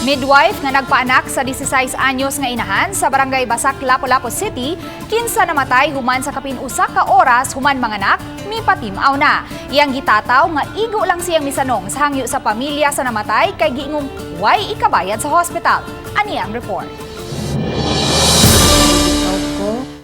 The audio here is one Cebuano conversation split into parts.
Midwife nga nagpaanak sa 16 anyos nga inahan sa Barangay Basak, Lapu-Lapu City, kinsa namatay human sa kapin 1 ka oras human manganak, mipatim-aw na. Iyang gitataw nga igo lang siyang misanong sa hangyo sa pamilya sa namatay kay giingong way ikabayad sa hospital. Ani ang report.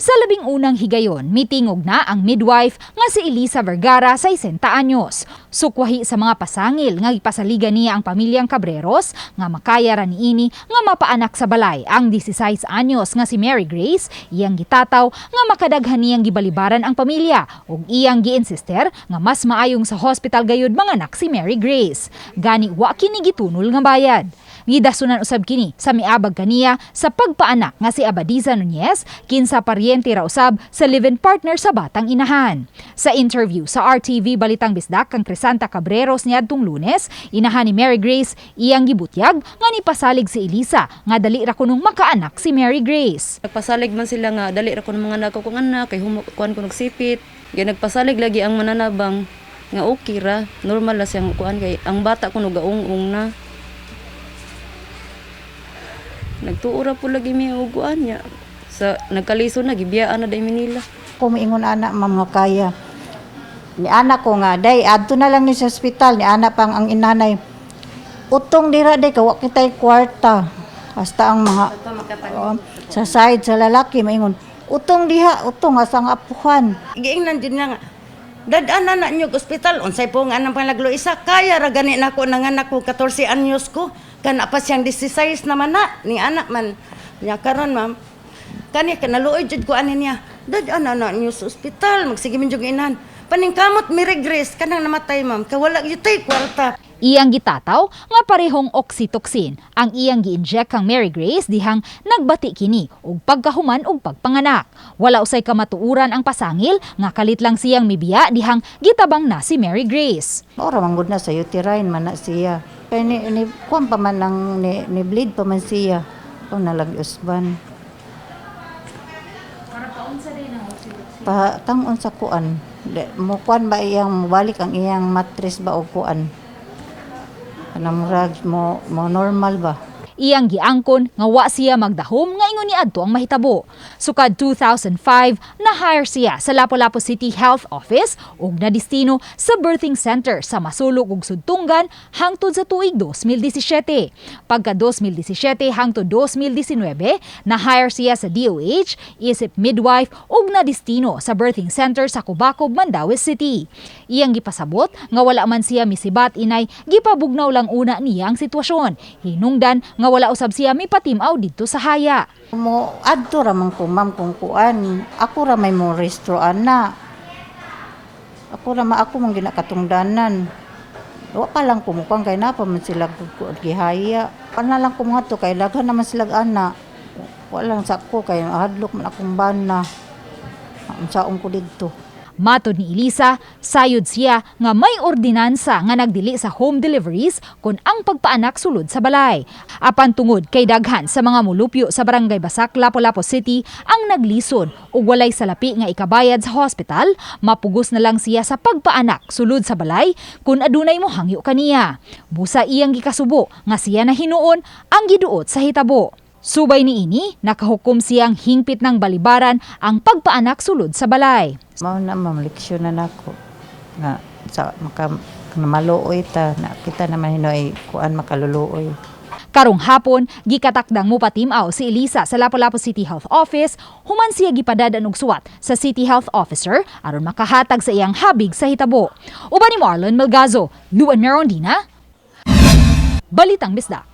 Sa 11 higayon, mitingog na ang midwife nga si Elisa Vergara sa 60 anyos. Sukwahi sa mga pasangil nga ipasaligan niya ang pamilyang Cabreros nga makaya ra niini nga mapaanak sa balay ang 16 anyos nga si Mary Grace, iyang gitataw nga makadaghan niyang gibalibaran ang pamilya ug iyang giinsister nga mas maayong sa hospital gayud manganak si Mary Grace. Gani wa kini gitunol nga bayad. Gidasunan usab kini sa miabag kaniya sa pagpaanak nga si Abadiza Nunez, kinsa paryente ra usab sa live-in partner sa batang inahan. Sa interview sa RTV Balitang Bisdak kang Crisanta Cabreros niadtong Lunes, inahan ni Mary Grace, iyang gibutyag nga nipasalig si Elisa nga dali ra kunong makaanak si Mary Grace. Nagpasalig man sila nga dali ra ko ng mga anak ko kung anak kay humo kuan ko nagsipit. Gaya nagpasalig lagi ang mananabang nga okay ra, normal la siyang kuan kay ang bata ko nagaung-ung na. Nagtuo ra po lagi mi og kuan niya. Sa nagkaliso na, gibiyaan na dai mi nila. Kung moingon ana, ma'am, nga kaya. Ni anak ko nga day adto na lang ni sa ospital, ni ana pang ang inanay. Utong dira day kay wa kitay kwarta. Hasta ang mga, oo, sa side sa lalaki maingon utong diha, utong asa nga apuhan. Giingnan jud niya nga dad-an na na niyo ospital, unsay po nga anang panaglo isa kaya ra gani nako nanganak ko, 14 anyos ko, kana pa siyang 16 naman na ni anak man niya karon, ma'am. Kani kanaluoy jud ko ani niya, dad-an na na niyo sa ospital, magsige man jud inahan, paningkamot Mary Grace kanang namatay, ma'am, kay wala gyud tay kwarta. Iyang gitataw nga parehong oxytocin ang iyang gi-inject kang Mary Grace dihang nagbati kini og pagkahuman og pagpanganak. Wala usay kamatuuran ang pasangil nga kalit lang siyang mibiya dihang gitabang na si Mary Grace. Ora man gud na sa uterine man na siya. Kay ni kuan pa man ang ni bleed pa man siya. O nalag usban. Pa tang-on sa kuan. De, mo kuan ba iyang mobalik ang iyang matris ba o kuan. Kanang murag mo normal ba? Iyang giangkon nga wa siya magdahom nga ingon ni adto ang mahitabo. Sukad 2005, na-hire siya sa Lapu-Lapu City Health Office ug nadistino sa birthing center sa Masulog ug Sudtunggan hangtod sa tuig 2017. Pagka 2017 hangtod 2019, na-hire siya sa DOH isip midwife ug nadistino sa birthing center sa Cubacob, Mandaue City. Iyang gipasabot nga wala man siya misibat inay, gipabugnaw lang una niya ang sitwasyon. Hinungdan nga wala usab siya mipatim-aw didto sa haya. Mo adto ra man ko, ma'am, kung kuan. Ako ra may mo restro ana. Ako ra ma ako man ginakatungdanan. Wa pa lang ko mukuan kay napa man sila gihaya. Pa na lang ko mga to kay daghan naman sila ana. Wa lang sa ko kay hadlok man akong bana. Unsaon ko didto. Matod ni Elisa, sayod siya nga may ordinansa nga nagdili sa home deliveries kung ang pagpaanak sulod sa balay. Apan tungod kay daghan sa mga mulupyo sa Barangay Basak, Lapu-Lapu City ang naglisod ug walay salapi nga ikabayad sa hospital, mapugos na lang siya sa pagpaanak sulod sa balay kung adunay mo hangyo kaniya. Busa iyang gikasubo nga siya na hinuon ang giduot sa hitabo. Subay niini, nakahukom siyang hingpit ng balibaran ang pagpaanak sulod sa balay. Mao na, ma'am, leksyon na nako nga sa maka maluoy ta na kita naman hinoy kuan makaluluoy. Karong hapon, gikatakdang mupatimaw si Elisa sa Lapu-Lapu City Health Office human siya gipadad-an og suwat sa City Health Officer aron makahatag sa iyang habig sa hitabo. Uban ni Marlon Melgazo, Luan Merondina, Balitang Bisdak.